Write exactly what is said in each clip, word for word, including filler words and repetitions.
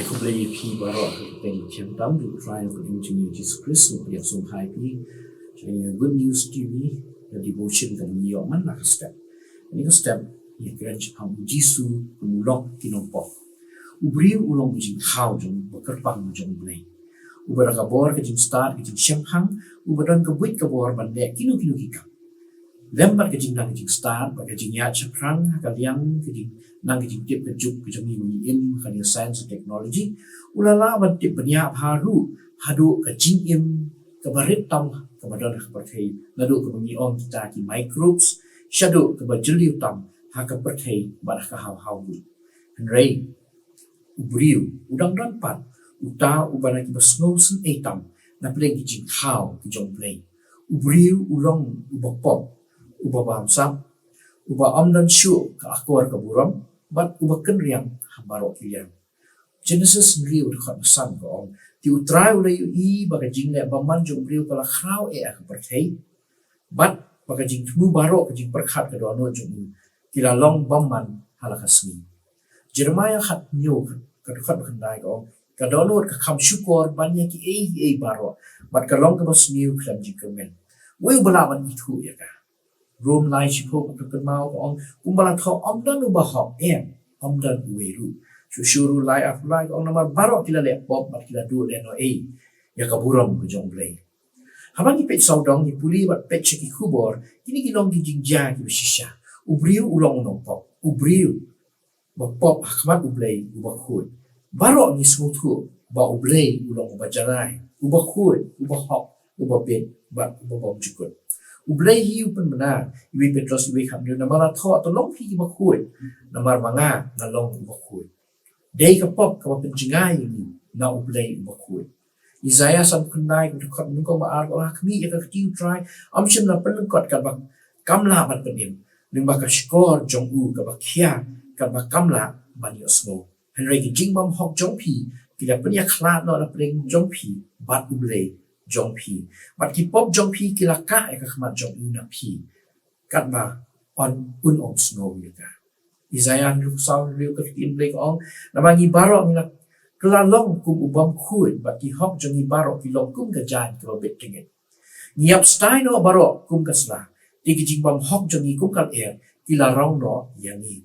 Khublei ïa phi baroh ha ka kyrteng kaba kyrpang jong U Trai bad U Jisu Khrist. Ngi pdiang sngewbha ïa phi sha Good News T V, ka devotion kaba ngi ïoh man la ka step. Kane ka step ngi kren shaphang U Jisu kum u long ki nongpop. U briew u long u jingthaw jong ba kyrpang jong U Blei, uba da ka bor ka jingstad ka jingshemphang, uba don ka buit ka bor ban leh kino kino ki kam. Lem bad ka jingnang ka jingstad bad ka jingïaid shaphrang ha ka liang ka jingnang ka jingtip ka juk ka jong ngi ba ngi im ha ka liang science and technology, u la lah ban tip bniah bha ruh haduh ka jingim kaba rit tam kaba don ha ka pyrthei, naduh kaba ngi ong kita ki microbes shaduh kaba jylliew tam ha ka pyrthei bad ha ka haw haw ruh. Hynrei u briew u dang don pat uta uba na kiba sngewsynei tam na pdeng ki jingthaw ki jong U Blei. U briew u long uba pop, uba bamsap, uba ym don shuh ka akor ka burom bad uba kynriang ha baroh ki liang. Genesis hynriew dkhot ba san ka ong, te U Trai u la ïohi ba ka jingleh bymman jong u briew ka la khraw eh ha ka pyrthei, bad ba ka jingthmu baroh ka jingpyrkhat ka dohnud jong u ki la long bymman ha la ka sngi. Jeremiah khathynñiew ka dkhot ba khyndai ka ong, ka dohnud ka kham shukor ban ïa kiei kiei baroh, bad ka long kaba sniew khlem jingkyrmen. Uei uba lah ban ithuh ïa ka? Rom lai shiphew ka kynmaw ka ong, kumba la thoh, ym don uba hok, em, ym don uwei ruh. Shuh shuh ruh lai arphew lai ka ong, namar baroh ki la leh pop bad ki la duh lehnohei ïa ka burom ka jong U Blei. Haba ngi peit sawdong, ngi pule bad peit sha ki khubor, kine ki long ki jingjia kiba shisha. U briew u long u nongpop. U briew ba pop ha khmat U Blei uba khuid. Baroh ngi sngewthuh ba U Blei u long uba janai, uba khuid, uba hok, uba bit bad uba bymjukut. U Blei hi u pynbna ïa u Petros, ïa u khamriu, namar la thoh, to long phi kiba khuid, namar ma nga nga long uba khuid. Dei ka pop kaba pynjngai ïa ngi na U Blei uba khuid. Isaiah sanphew khyndai ka dkhot nyngkong ba ar ka ong, ha khmih ïa ka kti U Trai ym shym la pynlyngkot katba kam lah ban pynim, lyngba ka shkor jong u kaba khia katba kam lah ban ïohsngew. Hynrei ki jingbymhok jong phi ki la pynïakhlad noh na pdeng jong phi bad U Blei jong phi, bad ki pop jong phi ki la kah ïa ka khmat jong u na phi, katba un ym sngew ïa ka. Isaiah hynriewphew saw, hynriew ka ktien Blei ka ong, namar ngi baroh ngi la kylla long kum u bymkhuid, bad ki hok jong ngi baroh ki long kum ka jaiñ kaba bit tyngeh. Ngi ïap stai noh baroh kum ka sla, te ki jingbymhok jong ngi kum ka lyer ki la rong noh ïa ngi.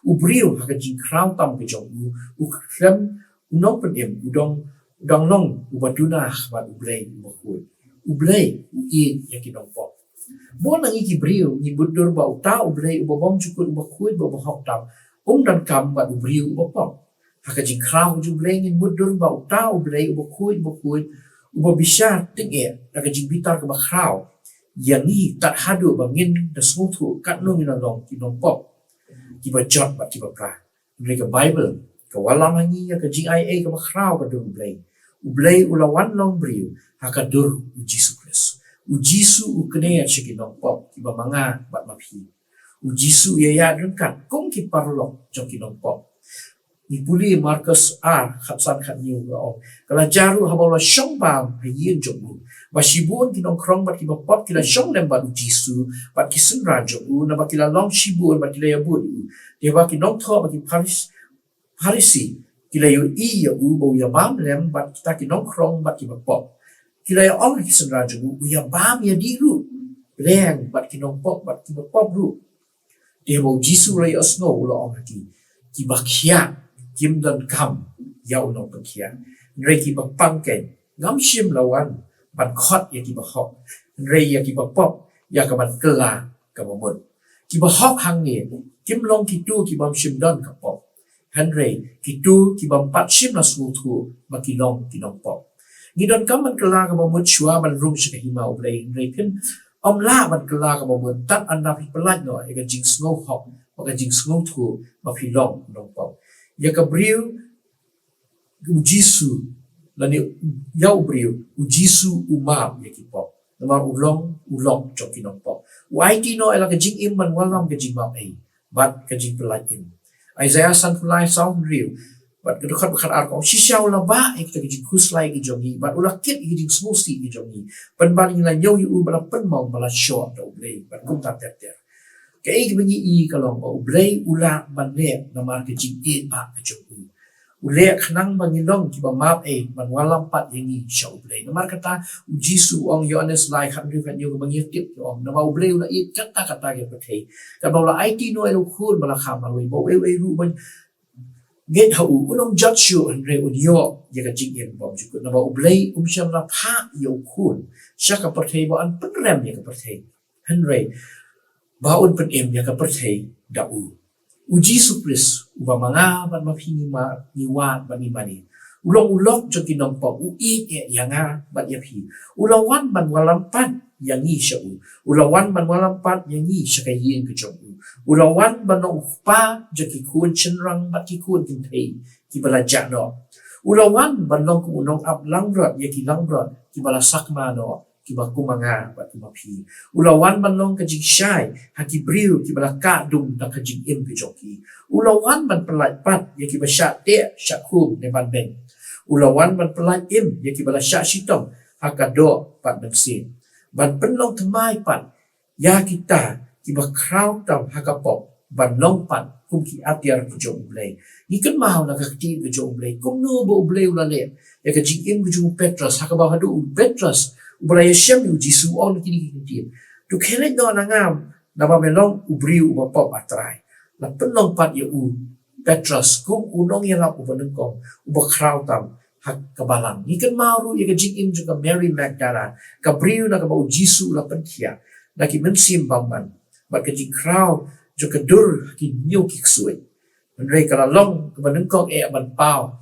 U briew ha ka jingkhraw tam ka jong u, u khlem u nongpynim, u dang, u dang long uba duna ha khmat U Blei uba khuid. U Blei u ïeit ïa ki nongpop. Bun na ngi ki briew ngi mutdur ba uta U Blei uba bymjukut, uba khuid bad uba hok tam, um donkam bad u briew uba pop. Ha ka jingkhraw ka jong U Blei ngin mutdur ba uta U Blei uba khuid, uba khuid, uba bishar tyngeh da ka jingbitar kaba khraw ïa ngi tad haduh ba ngin da sngewthuh katno ngi la long ki nongpop, kiba jot bad kiba pra. Hynrei ka Baibl ka wallam ha ngi ïa ka jingaiei kaba khraw ka dur U Blei. U Blei u la wan long briew ha ka dur U Jisu Khrist. U Jisu u kner sha ki nongpop kiba ma nga bad ma phi. U Jisu u ïaid ryngkat kum ki paralok jong ki nongpop. Ngi pule Markos ar, khatsan khathynñiew ka ong, ka la jia ruh haba u la shong bam ha ïing jong u, ba shibun ki nongkhrong bad kiba pop ki la shong lem bad U Jisu bad ki synran jong u, naba ki la long shibun bad ki la ïabud ïa u. Te haba ki nongthoh bad ki Pharis-, Pharisi ki la ïohi ïa u ba u ïabam lem bad kita ki nongkhrong bad kiba pop, ki la ïa ong ha ki synran jong u, u ïabam ïa ki ruh, lem bad ki nongpop bad kiba pop ruh. Te haba U Jisu u la ïohsngew u la ong ha ki, kiba khiah kim donkam ïa u nongpynkhiah, hynrei kiba pang keiñ. Ngam shym la wan ban khot ïa kiba hok, hynrei ïa kiba pop ïa ka ban kylla kaba mut. Kiba hok hangne kim long kito ki bym shym don ka pop, hynrei kito ki bym pat shym la sngewthuh ba ki long ki nongpop. Ngi donkam ban kylla kaba mut shuwa ban rung sha ka hima U Blei, hynrei phin ym lah ban kylla kaba mut tad ynda phi pyllait noh ïa ka jingsngewhok bad ka jingsngewthuh ba phi long nongpop. Ïa ka briew U Jisu, lane ïa u briew U Jisu u map ïa ki pop, namar u long u lok jong ki nongpop. U aiti noh ïa la ka jingim ban wallam ka jingmap ei bad ka jingpyllait im. Isaiah sanphew lai, saw hynriew bad ka dkhot ba khatar ka ong, shisha u la bah ïa kita ki jingkhuslai ki jong ngi bad u la kit ïa ki jingsngewsih ki jong ngi, pynban ngi la ñiew ïa u ba la pynmong, ba la shoh da U Blei bad kumta ter ter. Kaei kaba ngi i ka long ba U Blei u lah ban leh namar ka jingïeit bah ka jong u. U leh khnang ba ngin long kiba map ei ban wallam pat ïa ngi sha U Blei. Namar kata U Jisu u ong, Ïoannis lai khathynriew khathynñiew, kaba ngi tip, u ong, namar U Blei u la ïeit katta katta ïa ka pyrthei, katba u la aiti noh ïa la u Khun ba la kha marwei, ba uei uei ruh ba ngeit ha u un ym jot shuh, hynrei un ïoh ïa ka jingim bymjukut. Namar U Blei um shym la phah ïa u Khun sha ka pyrthei ba un pynrem ïa ka pyrthei, hynrei ba un pynim ïa ka pyrthei da u. U Jisu Khrist, uba ma nga bad ma phi ngi ma-, ngi wad bad ngi mane, u long u lok jong ki nongpop, u ïeit eh ïa nga bad ïa phi. U la wan ban wallam pat ïa ngi sha u. U la wan ban wallam pat ïa ngi sha ka ïing ka jong u. U la wan ban long u kpa jong ki khun shynrang bad ki khun kynthei kiba la jah noh. U la wan ban long kum u nongap langbrot ïa ki langbrot kiba la sakma noh, kiba kum ma nga bad kum ma phi. U la wan ban long ka jingshai ha ki briew kiba la kah dung da ka jingim ka jong ki. U la wan ban pyllait pat ïa kiba shah teh shah khum ne ban beiñ. U la wan ban pyllait im ïa kiba la shah shitom ha ka doh bad mynsiem, ban pynlong thymmai pat ïa kita kiba khraw tam ha ka pop, ban long pat kum ki atiar ka jong U Blei. Ngi kynmaw na ka ktien ka jong U Blei, kumno ba U Blei u la leh ïa ka jingim ka jong u Petros, ha kaba haduh u Petros uba la ïashem ïa U Jisu, u ong kine ki ktien: To khie leit noh na ngam, naba me long u briew uba pop, ah Trai. La pynlong pat ïa u Petros kum u nongïalap uba nyngkong, uba khraw tam ha ka balang. Ngi kynmaw ruh ïa ka jingim jong ka Mary Magdala, ka briew na kaba U Jisu u la pynkhiah na ki mynsiem bymman, bad ka jingkhraw jong ka dur ha ki hynñiew ki ksuid. Hynrei ka la long kaba nyngkong eh ban paw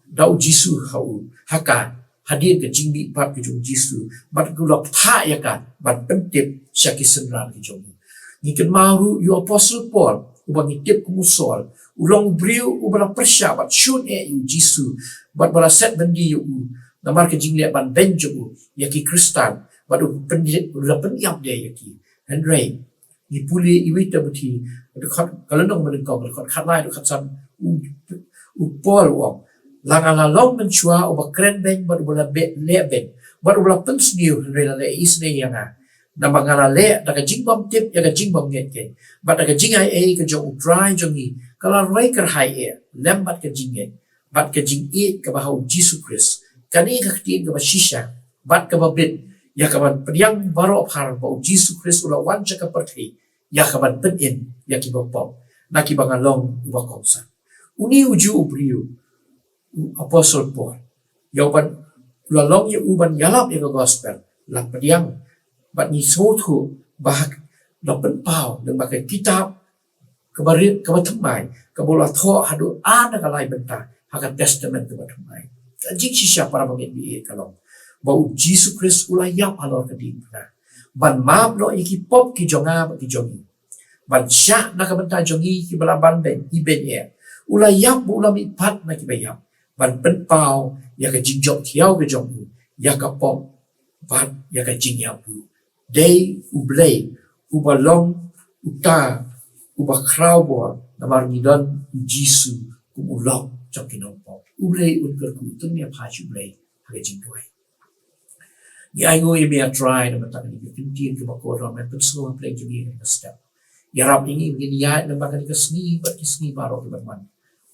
da U Jisu ha u, ha ka, hadien ka jingmihpat ka jong U Jisu, bad ka la pynthah ïa ka ban pyntip sha ki synran ki jong u. Ngi kynmaw ruh ïa u Apostol Paul, uba ngi tip kum u Saul, u long u briew uba la pyrshah bad shun eh ïa U Jisu, bad ba la set byndi ïa u namar ka jingleh ban beiñ jong u ïa ki Khristan, bad u pyn-, u la pynïap de ïa ki. Hynrei ngi pule ïa uwei u Timothi, dkhot, ka lynnong ba nyngkong, dkhot khatlai, dkhot khatsan, u, u Paul u ong: La nga la long mynshuwa uba kren beiñ bad uba la be-, leh beiñ bad uba la pynsniew, hynrei la leh isynei ïa nga. Namar nga la leh da ka jingbymtip ïa ka jingbymngeit keiñ, bad da ka jingai ei ka jong U Trai jong ngi ka la roi kyrhai eh lem bad ka jingngeit bad ka jingïeit kaba ha U Jisu Khrist. Kane ka ktien kaba shisha bad kaba bit ïa kaban pdiang baroh phar ba U Jisu Khrist u la wan sha ka pyrthei ïa kaban pynim ïa kiba pop, na kiba nga long uba kongsan. Une u juh u briew, u Apostol Paul, ïa uban u la long ïa uban ïalap ïa ka gospel, la pdiang, bad ngi sngewthuh ba ha, la pynpaw lyngba ka kitab kaba rit, kaba thymmai, kaba u la thoh haduh ar na ka lai bynta ha ka Testament kaba thymmai. Ka jingshisha, para bangeit ba ïeit, ka long ba U Jisu Khrist u la ïap halor ka diengphna ban map noh ïa ki pop ki jong nga bad ki jong ngi, ban shah na ka bynta jong ngi kiba lah ban beiñ, ibeiñ eh. U la ïap bad u la mihpat na kiba ïap ban pynpaw ïa ka jingjop thiaw ka jong u ïa ka pop bad ïa ka jingïap ruh. Dei U Blei uba long uta uba khraw bor, namar ngi don U Jisu kum u lok jong ki nongpop. U Blei un kyrkhu. To ngin ïa phai sha U Blei ha ka jingduwai. Ngi ainguh ïa me, ah Trai, namar kata ka dei ka ktien kaba kordor, me pynsngew ha pdeng jong ngi ha kane ka step. Ïarap ïa ngi ba ngin ïaid lyngba kane ka sngi bad ki sngi baroh kiban wan,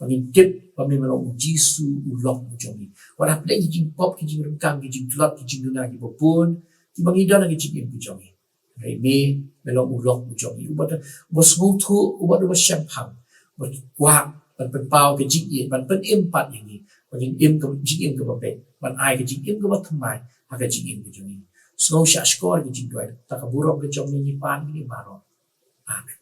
ba ngin tip ba me, me long U Jisu, u lok u jong ngi. Wat ha pdeng ki jingpop, ki jingryngkang, ki jingtlot, ki jingduna kiba bun kiba ngi don ha ki jingim ki jong ngi, hynrei me, me long u lok u jong ngi, uba, uba sngewthuh, uba, uba shemphang, uba kwah ban pynpaw ka jingïeit, ban pynim pat ïa ngi ba ngin im ka jingim kaba beit, ban ai ka jingim kaba thymmai ha ka jingim ka jong ngi. Sngewsih, shkor ka jingduwai, da ka burom ka jong me ngi pan ïa kine baroh. Amen.